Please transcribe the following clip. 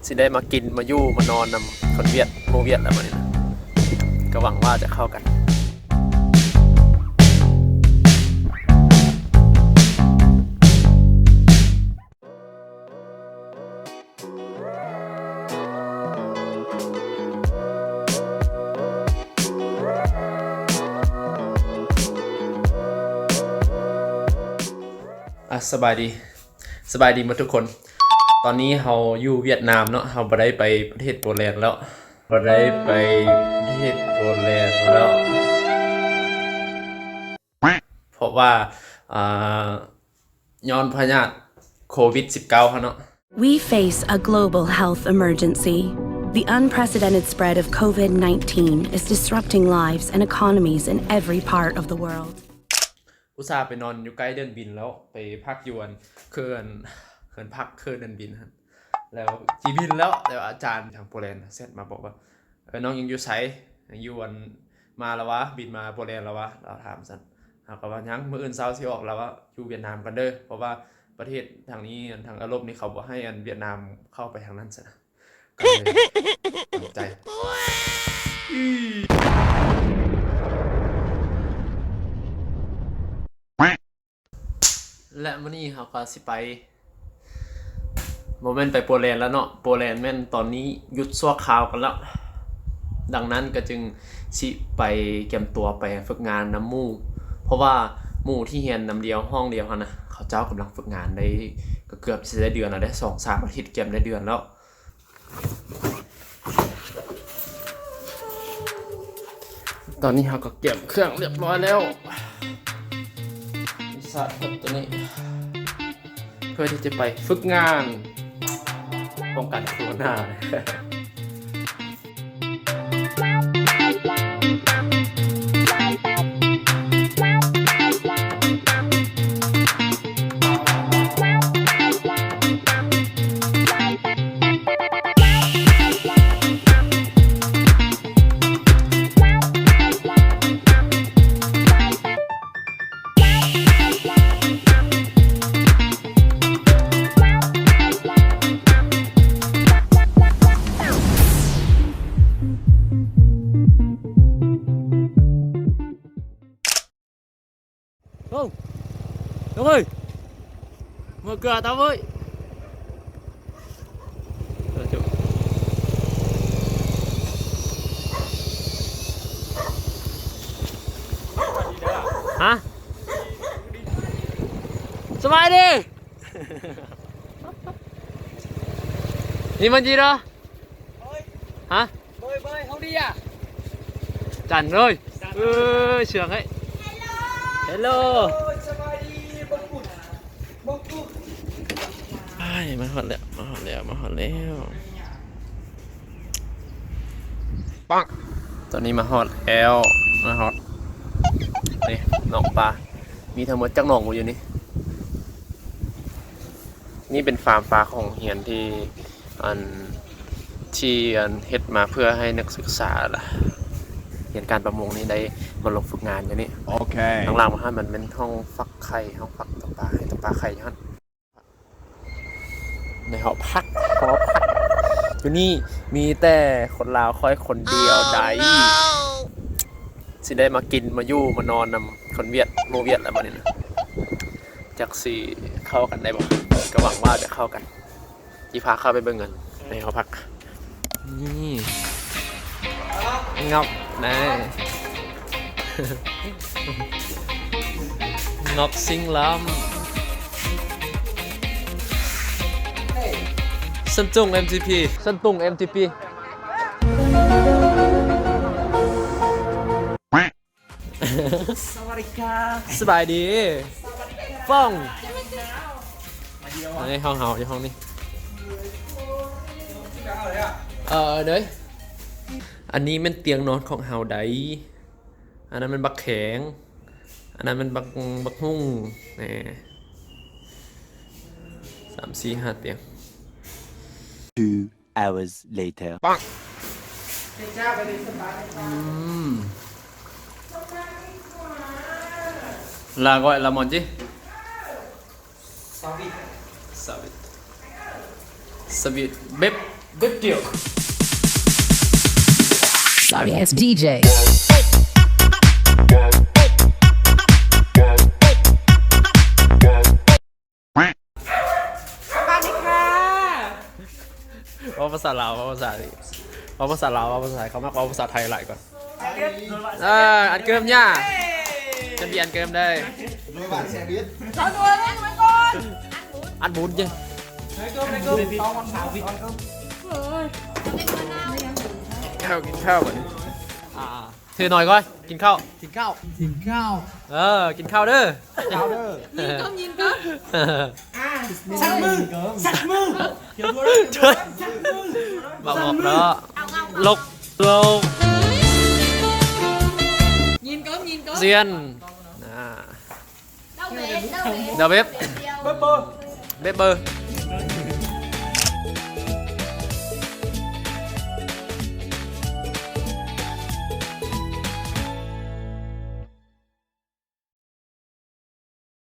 ຊິໄດ້ມາກິນມາຢູ່ມານອນນຳຄົນຫວຽດ ໝູ່ຫວຽດແລ້ວບັດນີ້ນະ ກໍຫວັງວ່າຈະເຂົ້າກັນ. ອ່ະ ສະບາຍດີ ສະບາຍດີໝົດທຸກຄົນ. ຕອນນີ້ເຮົາຢູ່ຫວຽດນາມເນາະ ເຮົາບໍ່ໄດ້ໄປປະເທດໂປແລນແລ້ວ ບໍ່ໄດ້ໄປປະເທດໂປແລນແລ້ວ ເພາະວ່າ ອ່າ ຍ້ອນພະຍາດໂຄວິດສິບເກົ້າຫັ້ນເນາະ. We face a global health emergency. The unprecedented spread of covid nineteen is disrupting lives and economies in every part of the world. ອຸດສ່າໄປນອນຢູ່ໃກ້ເດີ່ນບິນແລ້ວ ໄປພັກຢູ່ອັນ ເຂື່ອນ ເຂື່ອນ ເຂື່ອນພັກ ເຂື່ອນເດີ່ນບິນຫັ້ນ ແລ້ວຊິບິນແລ້ວ ແຕ່ວ່າອາຈານທາງໂປແລນແຊັດມາບອກວ່າ ເອີ ນ້ອງຍັງຢູ່ໃສ? ຍັງຢູ່ອັນ ມາແລ້ວວະ? ບິນມາໂປແລນແລ້ວວະ? ລາວຖາມຊັ້ນ. ເຮົາກໍວ່າ ຍັງ, ມື້ອື່ນເຊົ້າຊິອອກ. ລາວວ່າ ຢູ່ຫວຽດນາມກ່ອນເດີ ເພາະວ່າປະເທດທາງນີ້ ທາງເອີຣົບນີ້ ເຂົາບໍ່ໃຫ້ອັນຫວຽດນາມເຂົ້າໄປທາງນັ້ນຊັ້ນນະ. ກໍເລີຍ ໃຈ ແລະ ມື້ນີ້ເຮົາກໍຊິໄປ ບໍ່ແມ່ນໄປໂປແລນແລ້ວເນາະ, ໂປແລນແມ່ນຕອນນີ້ຢຸດຊົ່ວຄາວກັນແລ້ວ. ດັ່ງນັ້ນກໍຈຶ່ງຊິໄປກຽມຕົວໄປຝຶກງານນຳໝູ່, ເພາະວ່າໝູ່ທີ່ຮຽນນຳດຽວຫ້ອງດຽວຫັ້ນນະ, ເຂົາເຈົ້າກຳລັງຝຶກງານໄດ້ ກໍເກືອບຊິໄດ້ເດືອນແລ້ວເດ້, ສອງສາມອາທິດກຽມໄດ້ເດືອນແລ້ວ. ຕອນນີ້ເຮົາກໍກຽມເຄື່ອງຮຽບຮ້ອຍແລ້ວ, ມີສາດກັບຕົວນີ້ ເພື່ອທີ່ຈະໄປຝຶກງານປ້ອງກັນໂຄໂຣນາ. Ô, Đông ơi, mở cửa tao với. Hả? Sao mai đi? Đi mà gì đó? Hả? ຈັນເອີຍ ເອີຍ ເຊື່ອງເອີຍ ເຮລໂລ ສະບາຍດີ ບັງກຸດ ບັງກຸດ ອ້າຍ ມາຮອດແລ້ວ ມາຮອດແລ້ວ ມາຮອດແລ້ວ ປັງ ຕອນນີ້ມາຮອດແລ້ວ ມາຮອດ ນີ້ ໜອງປາ ມີທັງໝົດຈັກໜອງບໍ່ຢູ່ນີ້? ນີ້ເປັນຟາມປາຂອງໂຮງຮຽນທີ່ ອັນ ທີ່ ອັນ ເຮັດມາເພື່ອໃຫ້ນັກສຶກສາລະ ຮຽນການປະມົງນີ້ໄດ້ມາລົງຝຶກງານຢູ່ນີ້. ໂອເຄ ທາງຫຼັງມາຫັ້ນມັນແມ່ນຫ້ອງຟັກໄຂ່ ຫ້ອງຟັກຕົວປາ ໃຫ້ຕົວປາໄຂ່ຢູ່ຫັ້ນ. ໃນຫໍພັກ ຫໍພັກ ຢູ່ນີ້ມີແຕ່ຄົນລາວຂ້ອຍຄົນດຽວໃດ໋. ຊິໄດ້ມາກິນມາຢູ່ມານອນນຳຄົນຫວຽດ ໝູ່ຫວຽດແລ້ວບັດນີ້ນະ. ຈັກຊິເຂົ້າກັນໄດ້ບໍ່? ກໍຫວັງວ່າຈະເຂົ້າກັນ. ຊິພາເຂົ້າໄປເບິ່ງກັນໃນຫໍພັກ. ນີ້ ງອກນາຍ ງອກຊິງລຳ ຊັນຕຸງ ເອັມ ທີ ພີ ຊັນຕຸງ ເອັມ ທີ ພີ. ສະຫວັດດີ ສະບາຍດີ ຟອງ ອັນນີ້ຫ້ອງເຮົາ ຢູ່ຫ້ອງນີ້ ເອີ ເດີ ອັນນີ້ແມ່ນຕຽງນອນຂອງເຮົາໃດ໋. ອັນນັ້ນແມ່ນບັກແຂງ ອັນນັ້ນແມ່ນບັກ ບັກຫຸ່ງ ແນ່ ສາມ ສີ່ ຫ້າຕຽງ. Two hours later. ປັງ ອືມ ລາກ້ອຍ ລາມອນຈິ ສະຫວິດ ສະຫວິດ ສະຫວິດ ເບັບ. Good deal. Sorry ass D J. ສະບາຍດີຄ່ະ ເວົ້າພາສາລາວ ເວົ້າພາສາ ເວົ້າພາສາລາວ ເວົ້າພາສາໄທ ເຂົາມັກເວົ້າພາສາໄທຫຼາຍກວ່າ. ເອີ ອັນເກີມຫຍ້າ ຈະມີອັນເກີມໄດ້ ໂດຍບາດແຊບິດ ເອົາໂດຍໄວ້ກ່ອນ ອັນບຸນເຈົ້າ ເອີຍ ເຂົ້າ ກິນເຂົ້າບັດນີ້ ອ່າ ຖືໜ້ອຍກ່ອນ ກິນເຂົ້າ ກິນເຂົ້າ ກິນເຂົ້າ ເອີ ກິນເຂົ້າເດີ ເຂົ້າເດີ ຍິງກ້ອງ ຍິງກ້ອງ ອ່າ ສັກມື ສັກມື ບໍ່ອອກເນາະ ລົກ ລົກ ຍິງກ້ອງ ຍິງກ້ອງ ເຊືອນ ອ່າ ດາວເວັບ ເວັບ ເວັບເບີ ເວັບເບີ